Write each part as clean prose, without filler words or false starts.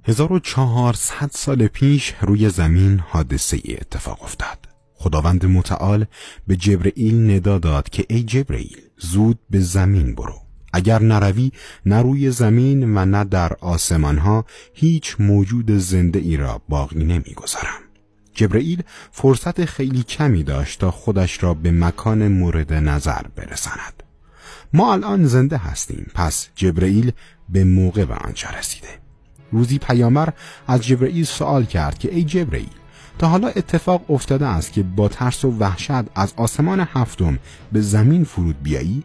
1400 سال پیش روی زمین حادثه اتفاق افتاد. خداوند متعال به جبرئیل ندا داد که ای جبرئیل، زود به زمین برو. اگر نروی، نه روی زمین و نه در آسمانها هیچ موجود زنده ای را باقی نمیگذارم. جبرئیل فرصت خیلی کمی داشت تا خودش را به مکان مورد نظر برساند. ما الان زنده هستیم، پس جبرئیل به موقع به آنجا رسیده. روزی پیامبر از جبرئیل سوال کرد که ای جبرئیل، تا حالا اتفاق افتاده است که با ترس و وحشت از آسمان هفتم به زمین فرود بیایی؟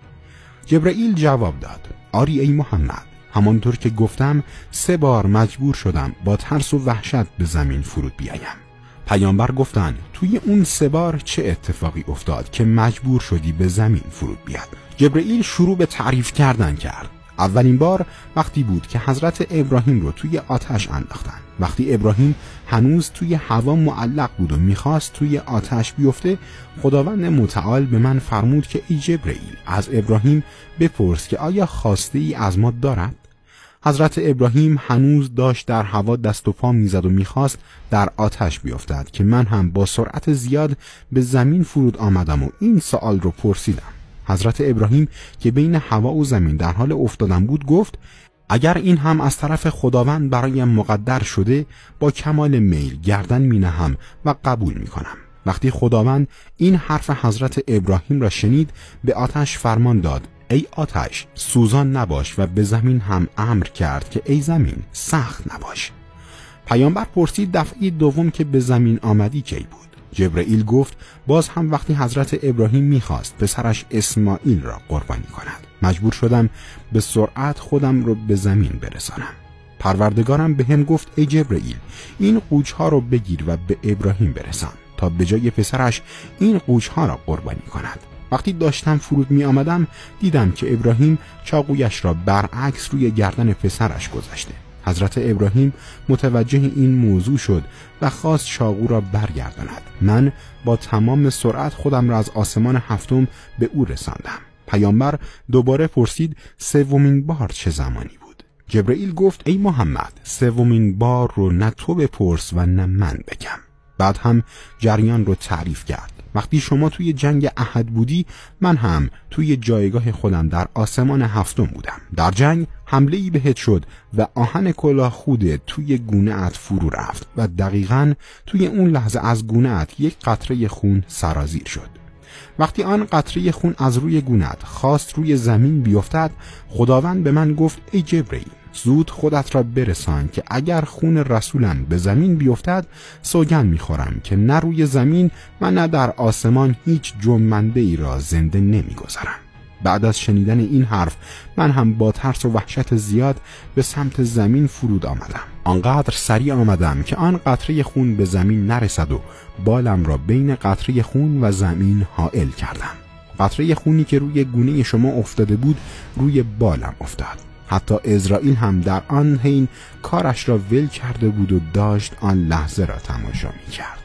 جبرئیل جواب داد: آری ای محمد، همانطور که گفتم 3 بار مجبور شدم با ترس و وحشت به زمین فرود بیایم. پیامبر گفتند توی اون 3 بار چه اتفاقی افتاد که مجبور شدی به زمین فرود بیاد؟ جبرئیل شروع به تعریف کردن کرد. اولین بار وقتی بود که حضرت ابراهیم رو توی آتش انداختن. وقتی ابراهیم هنوز توی هوا معلق بود و میخواست توی آتش بیفته، خداوند متعال به من فرمود که ای جبرئیل، از ابراهیم بپرس که آیا خواسته ای از ما دارد؟ حضرت ابراهیم هنوز داشت در هوا دست و پا میزد و میخواست در آتش بیفتد که من هم با سرعت زیاد به زمین فرود آمدم و این سوال رو پرسیدم. حضرت ابراهیم که بین هوا و زمین در حال افتادن بود گفت: اگر این هم از طرف خداوند برایم مقدر شده، با کمال میل گردن می نهم و قبول می کنم. وقتی خداوند این حرف حضرت ابراهیم را شنید، به آتش فرمان داد: ای آتش، سوزان نباش، و به زمین هم امر کرد که ای زمین، سخت نباش. پیامبر پرسید: دفعه دوم که به زمین آمدی کی بود؟ جبرئیل گفت: باز هم وقتی حضرت ابراهیم میخواست پسرش اسماعیل را قربانی کند، مجبور شدم به سرعت خودم رو به زمین برسانم. پروردگارم به هم گفت: ای جبرئیل، این قوچها رو بگیر و به ابراهیم برسان تا به جای پسرش این قوچها را قربانی کند. وقتی داشتم فرود می آمدم، دیدم که ابراهیم چاقویش را برعکس روی گردن پسرش گذاشته. حضرت ابراهیم متوجه این موضوع شد و خواست چاقو را برگرداند. من با تمام سرعت خودم را از آسمان هفتم به او رساندم. پیامبر دوباره پرسید: سومین بار چه زمانی بود؟ جبرئیل گفت: ای محمد، سومین بار رو نه تو بپرس و نه من بگم. بعد هم جریان رو تعریف کرد. وقتی شما توی جنگ احد بودی، من هم توی جایگاه خودم در آسمان هفتم بودم. در جنگ حمله‌ای بهت شد و آهن کلاه خودت توی گونه‌ات فرو رفت و دقیقاً توی اون لحظه از گونه‌ات یک قطره خون سرازیر شد. وقتی آن قطره خون از روی گونه‌ات خواست روی زمین بیفتد، خداوند به من گفت: ای جبرئیل، زود خودت را برسان که اگر خون رسولم به زمین بیفتد، سوگند میخورم که نه روی زمین و نه در آسمان هیچ جنبنده ای را زنده نمیگذارم. بعد از شنیدن این حرف، من هم با ترس و وحشت زیاد به سمت زمین فرود آمدم. آنقدر سریع آمدم که آن قطره خون به زمین نرسد و بالم را بین قطره خون و زمین حائل کردم. قطره خونی که روی گونه شما افتاده بود روی بالم افتاد. حتی عزرائیل هم در آن حین کارش را ول کرده بود و داشت آن لحظه را تماشا می کرد.